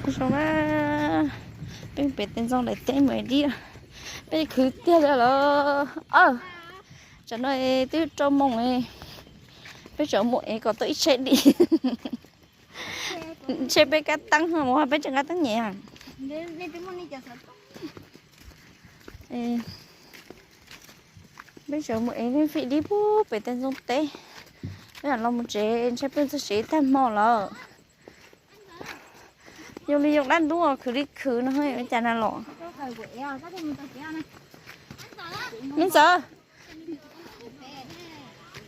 Zoo na, peb pem tes ntxoov daim teb mus ev dib, peb khwv tiag li los. Aw, tsam no twb rau moos, peb tseem mus ev kom tau ib tsheb dim. Ntshe peb kab teeb mus, peb tseem kab teeb nyem. Peb tseem mus ev fij dib pub pem tes ntxoov teb, peb los mus tsev ntshe peb txog tsev tag hmo lawm. Yoo li yoo dab ntub khwv li khwv no cas na los. Me ntxawm,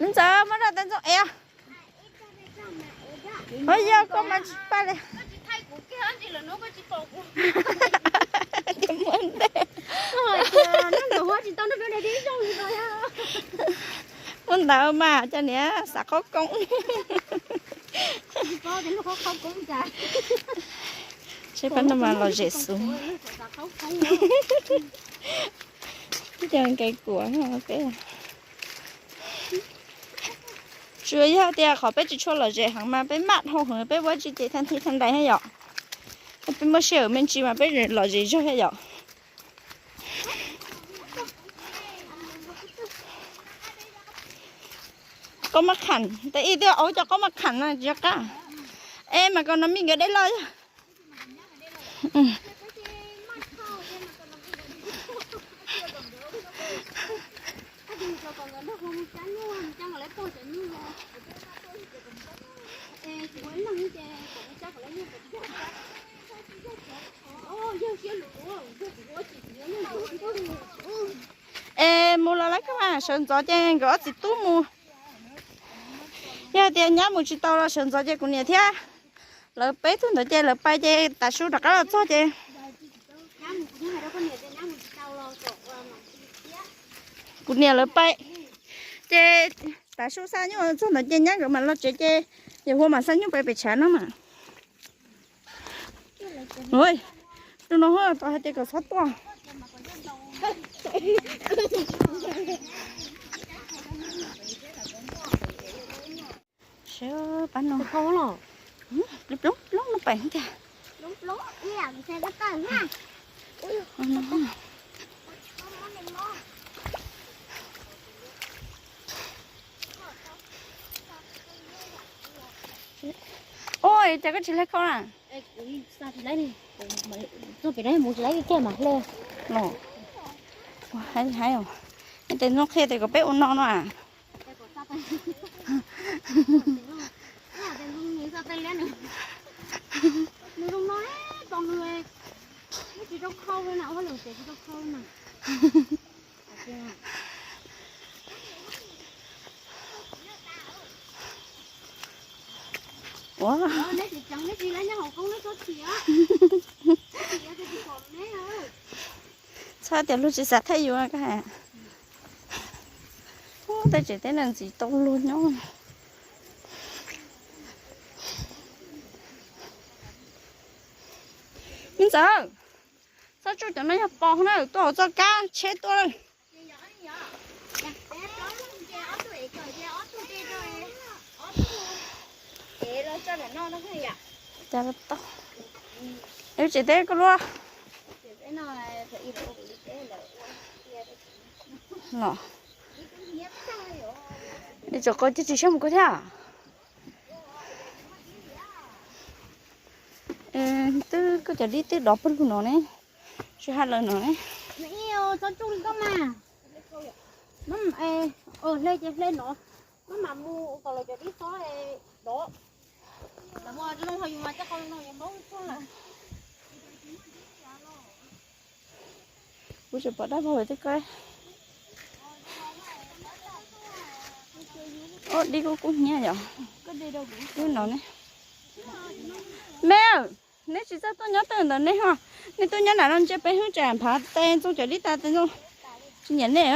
me ntxawm, muab rau tes ntxoov ev. Ov, yog koj mas tsis pab li. Muab ntawd mas cov niam xav qhaub koob. Seb pab no mas lom zem xwb. Cov nqe kuam peb. Tsuas yog tias qhov peb tsis tshua lom zem heev mas peb maj dhau heev, peb ua tsis ces thaj thib thaj dais thiab yom. Peb muaj sij hawm me ntsis mas peb lom zem zog thiab yom. Qaub maj kham, tes ib tug auv cov qaub maj kham no tsis qab. Es mas kom no mij nkawd dej loj. Es mus los lawv koj mas sawv ntxov ces nkawd ob txiv tub mus. Yog tias nyab mus tsis tau los sawv ntxov ces kuv niam thiab lawv peb tug ntawd ces lawv pais ces tav su rov qab los txog ces kuv niam lawv pais ces tav su xa nyuj txog ntawd ces nyab nkawd mam los tsev ces yawm hua mam xa nyuj pais pem tshav no mas. Tus no tau hais tias kom txhob tuaj. Seb pab no, plob plob no pais tiag. Ua cas koj tsis hle khau na? Txog pem no mus tsis laib kiag mas hle. Los, ua haib haib os. Tes ntxoov qhia tias kom peb ua no no a. Nws zoo no, tos nws, nws tsis tau khau li na, ua lawm ces tsis tau khau na. Ua, neb tsis ceev neb tsis laib nyob hauv koob neb txhob chim. Txhob tias luag tsis xav thaij yus koj hais. Ub, tej tsev teb no ntxim tau luag nyob. Me ntxawm, txhob tsuj cov no yog pos na, tuaj hauv txoj kab tsheb tuaj lawm. Cas tau. Tsev teb koj luaj. Los, nws tseem qau cia tsis siab mus koj thiab. Twb koj cov dib twb dov pawg lug no ne, tsis hais lawm no ne. Txhob tsuj li koj mas. Hle ces hle no, maj mam mus kom lawv cov dib xob dov. Lawv mus zoo ho yus mas coj qau no yus npaub tsuag lawm. Kuv tseem pom dab vog tej ko. Ob dib kub kub hnyiab yom. Wb no ne. Me, neb tsis txawj tuaj nyob tawm ntawd nej ho. Nej tuaj nyob nram no ntsia peb hwb tsam phav tes ntxoov cov dib tas tes ntxoov tsis nyiam nej.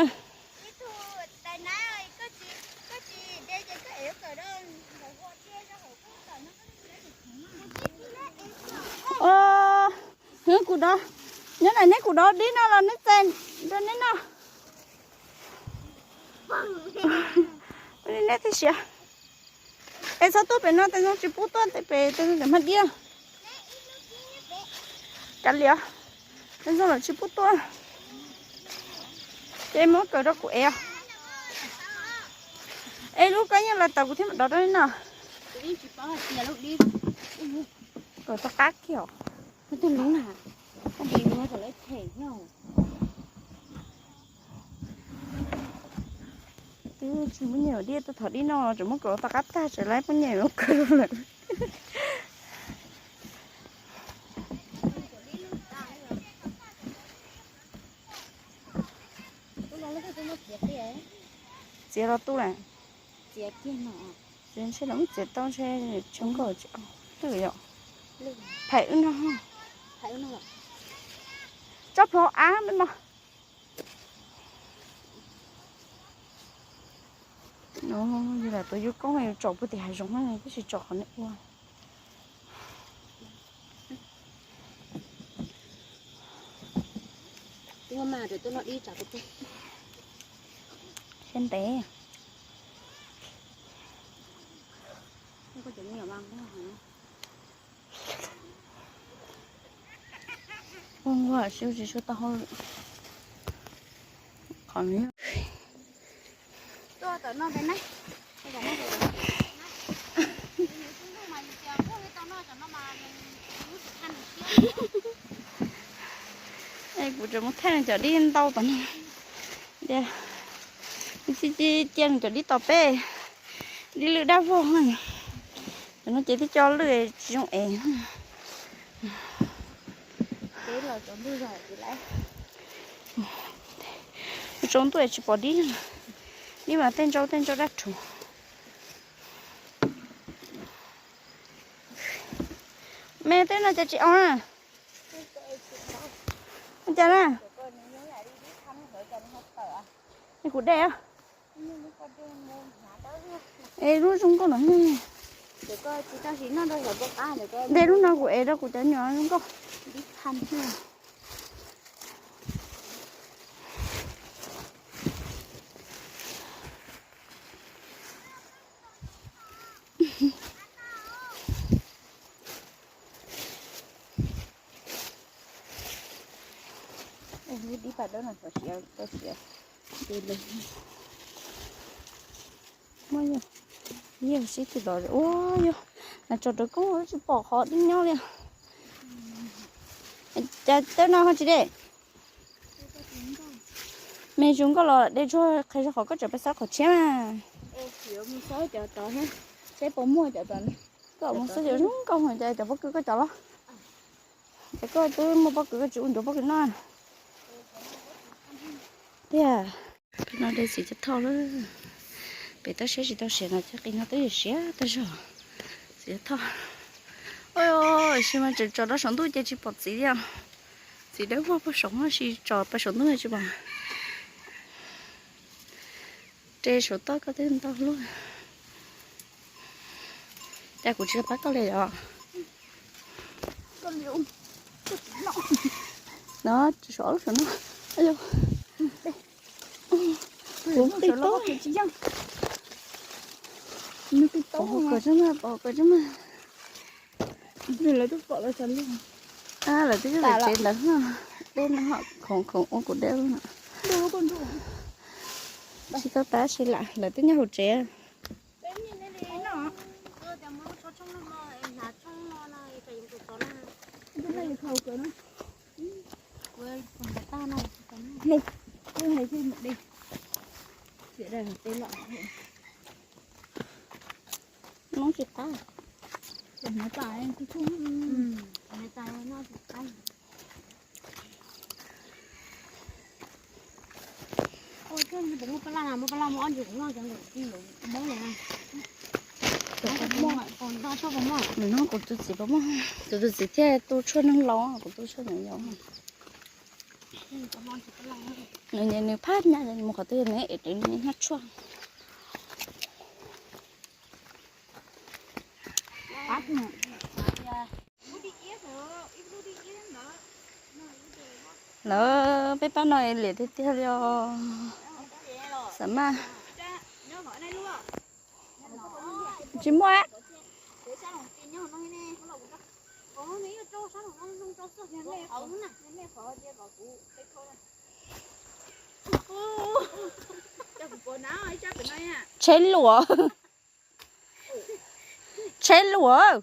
Hnub kuv dov, nyob nram neb kuv dov dib no los neb txais rau neb noj. Neb thiaj siav. Es txhob tuaj pem no tes ntxoov tsis pub tuaj pem tes ntxoov cov hmab diab. Kav liam, Ntxoog los tsis pub tuaj. Ces muab kaws rau kuv ev. Es lub koj yeej los tau kuv thiaj mam dov rau li no. Kaws tau qab kiag os. Twb tsis muaj nyiaj diaj tuaj thov dib no tseem muab kaws tau qab tag tseem laib muaj nyiaj ua kaws lawm. Txiav los tu lawm. Txiav ntshe los muab txiav tau ntshe tsis nkauj twm yom. Phais wb no, tsob plhuav av me no. Yog lam tuav yus koob yus tsom puag tim hav zoov na, tab sis tsom qhov nej ua. Siab ntev. Ua nkuaj siab tsis suav tau hauj lwm. Qhov no. Kuv tseem mus thaij cov dib ntau tom no. Tias, txi ci cia cov dib tom peb, dib lwj dab vog. Cov no ces twb coj lwj tsis zoo ev. Tsaus ntuj tsis pom dib, dib mas tej ntsaub tej ntsaub dab rhuv. Me tej no cas tsis o na? Cas na? Es kuv de. Es lub zoo nkauj no. De lub no kuv ev rau kuv cov nyuam zoo nkauj. Lub dib paj dawb no xyov siav tau siav. Muaj yog sib twv los ua yog nas tso rau koj tsis pom qhov dib nyob li. Cas tej no ho tsis de? Me zoo nkauj los de tsuag qhia rau qhov koj tseem pais xav qhov tshiab mas. Seb puas muaj cov tom. Koj mus xav cov zoo nkauj cas cov pob kws koj cov los. Ces koj twb muaj pob kws koj tsis ua ncuav pob kws noj tiag. No de txiv cov thoj lawm. Pem tab siab tsis tau siav no ces qis no twb yog siav tag zog. Txiv cov thoj. Sis mas tseem tso rau saum ntuj ces tsis pom txiv li. Txiv dawb vog pag saum no sis tso pag saum ntuj tsis pom. Re saum toj koj twb ntau luaj. Cas kuv tsis pab koj li os? No tsis saum lub saum no. Kuv qi tau. Pov hauv kawg tseeb mas, pov hauv kawg tseeb mas. Lawv twb pom lawv tsev ntawd, dej no ho khoov khoov ua kuv dej no. Tsis tau tab sis lam lawv twb nyob hauv tsev. Noob tsis qab. Nws no kuv tus txiv pom muaj, kuv tus txiv thiaj tu tshuaj neeg laus, kuv tu tshuaj neeg yau. Nws, nws phab nyaj mus qhov twg nws es nws nyab tshuaj. Lawv peb pab no liam tiag tiag li os. Xav maj. Tsis muaj. Tsheb luam, tsheb luam.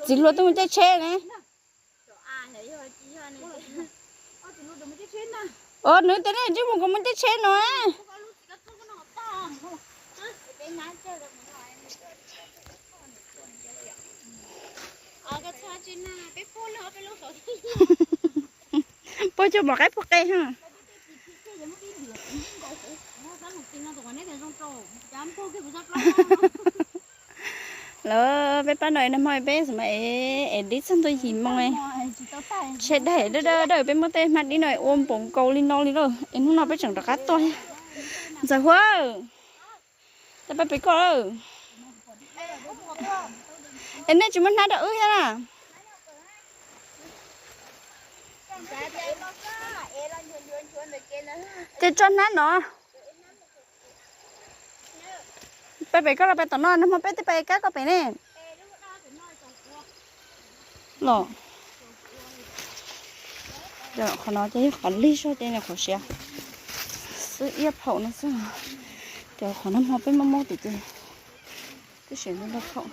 Txiv hluas twb mus caij tsheb ne. Ua nws tias nej tsis mus kom mus caij tsheb no. Puag coj mov qaib puag qe ha. Lawv peb pab no nag hmo peb xav mas es dib txog ntua yim moo, tsheb daim dawb dawb peb muab tej hmab dib no ua npaum nkaus li no li lawm es hnub no peb tseem rov qab tuaj. Ntxawm Huab, peb pem koj lawm. Es nej tsis muab hnab rau wb thiab na? Ces tso hnab no. Peb pem koj los peb tom no, nag hmo peb twb pem kab koj pem ne. Los, qhov no ces yog qhov lig zog ces nyuam qhuav siav xwb, iab phaum no xwb. Ces qhov nag hmo peb muab muab tim ces twb siav ntau phaum.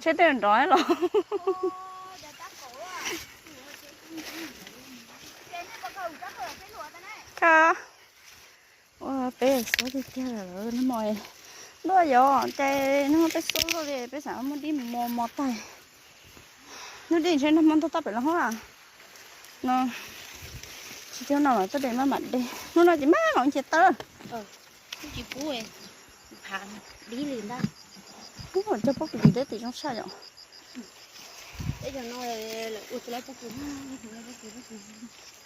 Tsheb tej nrov los. Ua peb xub tiag tiag lawm nag hmo. Ntuj yog ces nag hmo peb xub luaj li peb xav muab dib mos mos tag. Hnub dib ntshe nag hmo ntog toj pem los hov no. Tsis thiab no mas toj dej maj mam de, hnub no ces maj mam nce taw. Tsis pub, phav dib li ntag. Ub, cog pob kws tim teb tim zoo tshaj yom.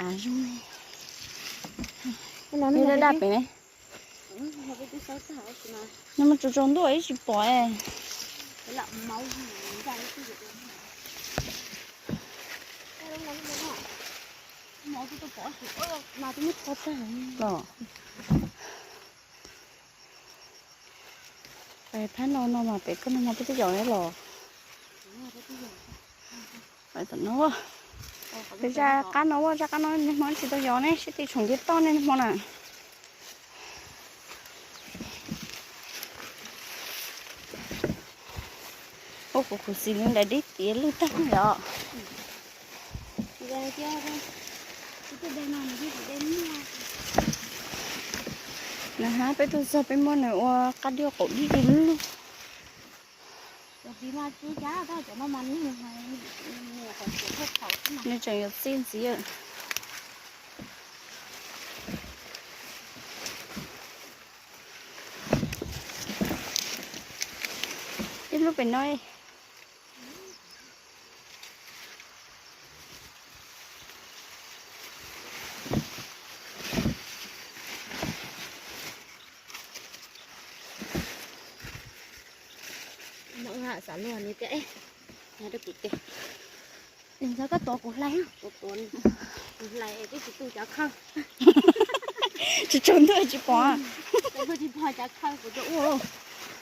Av zoo li. Daj daj pem ne. Nag hmo tsaus tsaus ntuj ib tsis pom. Los, phab no no mas pem koj nag hmo peb twb yos los. Tom no, peb zaj qab no, zaj qab no nag hmo tsis tau yos ne, sib tw tshoom nce toj ne nag hmo na. Ua kuv khuv xim li daim dib tiav lwj tag yom. Nag hmo peb tuaj txog peb muab nws ua qab dib qaum dib li lug. Nws tseem yuav txij ntxiv. Ib lub pem no. Xav luag ni tias, nyob rau kuv tes, nws ntxhab koj tuav kuv hlais, kuv tuav, kuv hlais twb tsis tu cov khawb. Tsis tsaus ntuj tsis pom. Tsaus ntuj tsis pom cov khawb kuv tuav ua,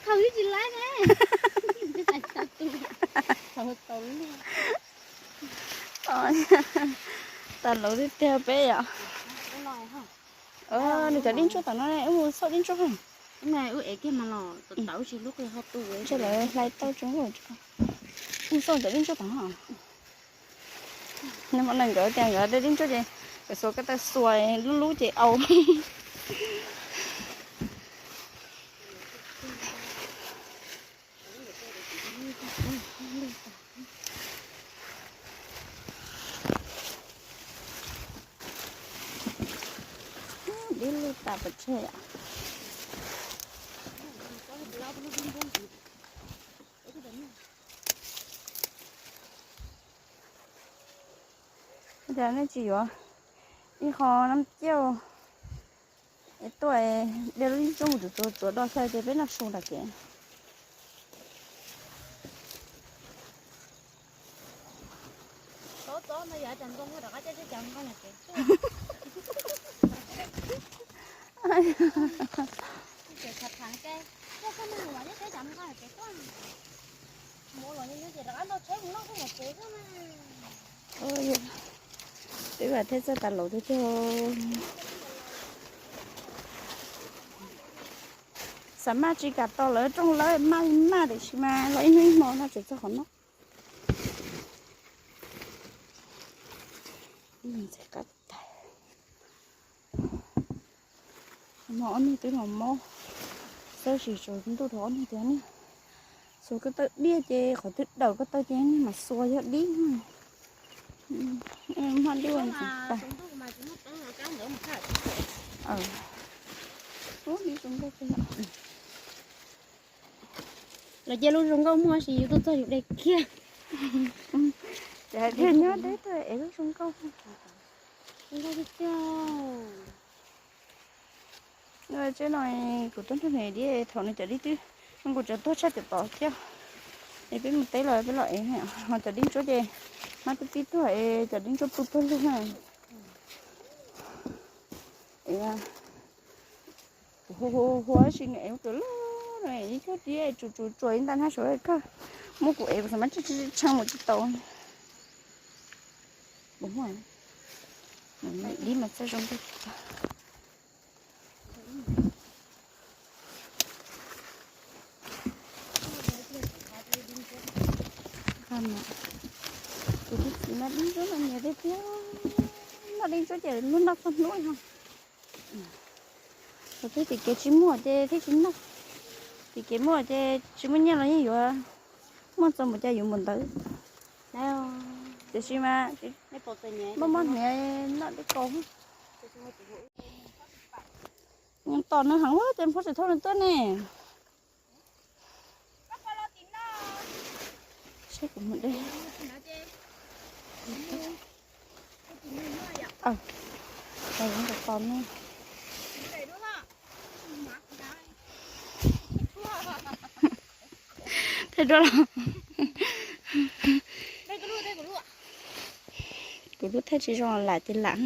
khawb twb tsis laib ne. Tau luag tiag tiag peb yom. Nws cov dib ntsuab tom no, wb mus xauj dib ntsuab. Ntshe lawv hlais tau tso, wb mus xauj cov dib ntsuab tom no. Nws mas nkawd tias nkawd de dib ntsuab ces nkawd xuas ko taw xuas lub lub ces au. Dib lwj tas pov tseg. Cas nej tsis yuav ib qho nab cauj es tuaj de lub dib ntsuab mus tsuav tsuav tsuav do xyaw ces peb noj su nram kev. Twb vam thiab txawj tas laus tiag tiag. Xav maj tsis kam tos lawv rooj lawv maj maj tiam sis mas los ib hnub ib hmo no tseem txog qhov no. No ob niag twb los mob, xab sim tsaus ntuj rau ob niag tiag ne. Xuas koj taw diaj ces qhov twg dawm koj taw ces niag mas xuas yog dib. Maj dib ua ntxiv tas. Lawv cia lub zoo nkauj muag sis yus tuaj txog yus de kiag. Ces hais tias nyob deb tuaj es lub zoo nkauj. Zoo nkauj tiag tiag. Tsev no kuv tuaj nrog nws diab thaum nws cov dib twb, kuv tseem tuag tshaj cov tod thiab. Es peb mus teb los peb los ev, ho cov dib ntsuab ces hmab twb pib tuag es cov dib ntsuab pw pawg lug na. Kuv hu hu hu hu tab sis nws ev ua tus loj no, ib co dib tsuas tsuas tsuas ib nta hnab saud kawg. Muab kuv ev kuv xav mas tshee mus tsis tau. Dib mas txawj zoo nkauj. Kuv tus txiv mas dib ntsuab mas nyiam tiag tiag, noj dib ntsuab ces luag noj txog hnub no. Thaum twg tim kev tsis muaj ces thiaj tsis noj, tim kev muaj ces tsis muaj nyiaj los yeej yuav muaj txog mus cas yuav mus ntawd. Tiam sis mas muaj muaj hniav noj dib kaus. Tos nws heev lawm ces phob tsis thauj nws tuaj ne. Saib kuv mus de. Tos tos nws. Thaij duab los. Kuv lub thaij tsis zoo lam ces lam.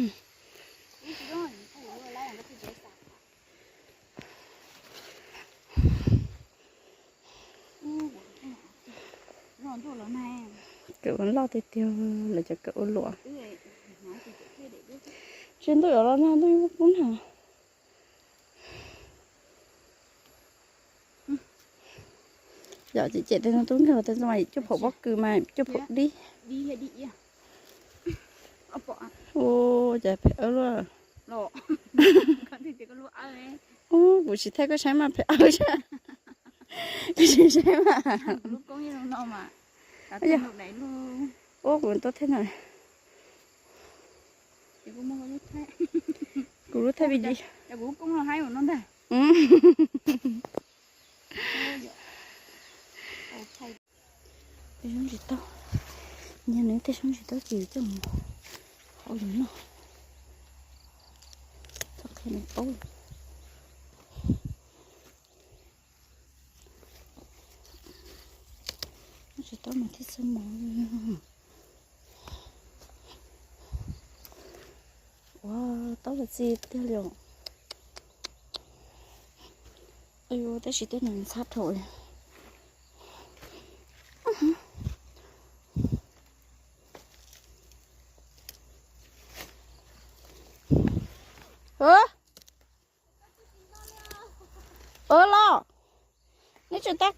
Kawm ua loj tiag tiag, lawv cov kawm ua luam. Tsis ntuj yuav los nag ntuj yuav kub nag. Yom, ces cem tej no tub nrog tej no cuaj phaum pob kws mas cuaj phaum dib. Ua cas phem awb luaj. Ub, kuv tsis thaij koj saib mas phem awb saib. Kuv tsis saib mas. Ua kuv tuaj thaij no. Kuv lub thaij video. Tej zoo tsis tau, nyiag nws tej zoo tsis tau ces coj mus hau yus noj. Txoj qhia nws paub. Tsis tau mas thiaj xwb mov. Ua, tau los txi tiag li os. Tab sis tej no ntxhab dhau. Ua los, neb tseem tab,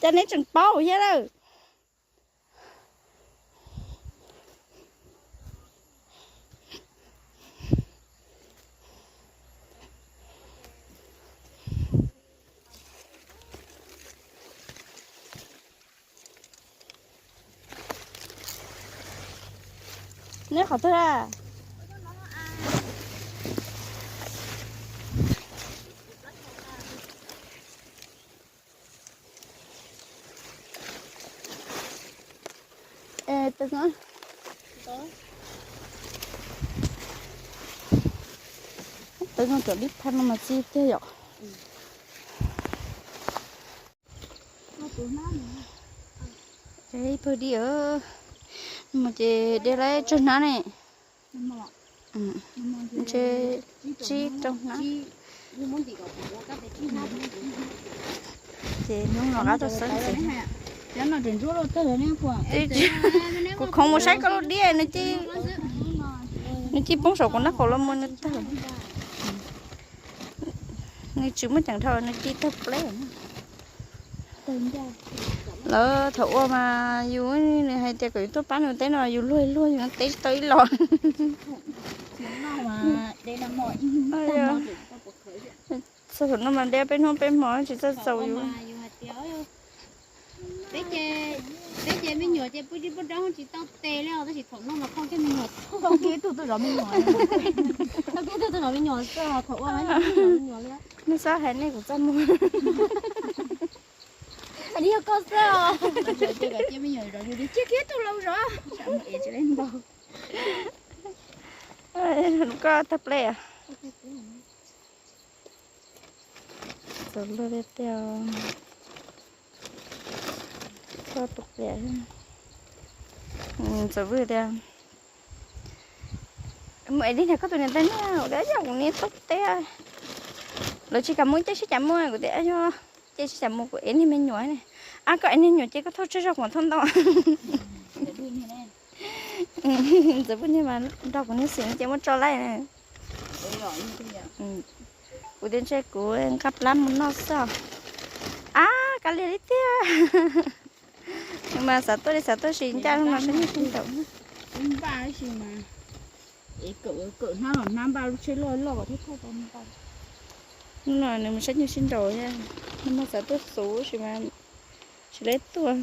cas neb tseem paub thiab lawm. Neb qhov twg a? Twb no cov dib thaj no mas txi tiag yom. Ib pawg dib, mus ces de lawm tsawg hnab ne. Ntshe tsib rau hnab. Ces hnub no qab rau xeeb ntxiv. Kuv khoov mus saib koj lub diab, nws cia li poob saum kuv nraub qaum los mus nws tawg. Nws tsis muaj ceem dhau, nws cia li tawg pleb. Lawv thaum ua mas yus, nws hais tias kom yus tuaj pab nws teb no, yus luag luag yus teb tsis tau ib los. Txog thaum no mas deb peb hnub peb hmo tsis txawj txaus yus. Peb ces me nyuam ces pw tsis pub dab tsis tau tes li, tab sis thaum no mas thauj kiag me nyuam, thauj kiag ib tug tuaj zov me nyuam, thauj kiag ib tug tuaj zov me nyuam xwb, thaum ua me nyuam li. Nej xav hais nej kuv txaj muag. Hais li yog koj xwb os. Cia me nyuam zov, cia kiag ib tug los zov. Koj tawg pleb. Txawm luag tiag tiag, koj tus pliam. Txawm vwj tias, mus ev li niag koj tus niam tais niag, ua yog kuv niam tau teb. Lawv tsis kam mus, cia sib cav mus, kuv tias yog cia sib cav mus kuv ev niag me nyuam ne. Ab, koj ev niag nyuam ces koj thauj tsawg zog kuv thauj ntau. Txawm vwj niag mas nrog kuv niag xwm ces muab tso laij. Kuv tias ntshe kuv nqa plab mus noj xwb. Ab, kav liam li tiag. Nws mas xav tuaj li xav tuaj, sis ncaj lub no saib nyuj sib nraus. Npaj tab sis mas, kawm hnab los hnab npaj lub tsheb loj loj thiab thauj tau npaj. Hnub no nws mus saib nyuj sib nraus thiab, nws mas xav tuaj xuv sis mas tsis lawv tuaj.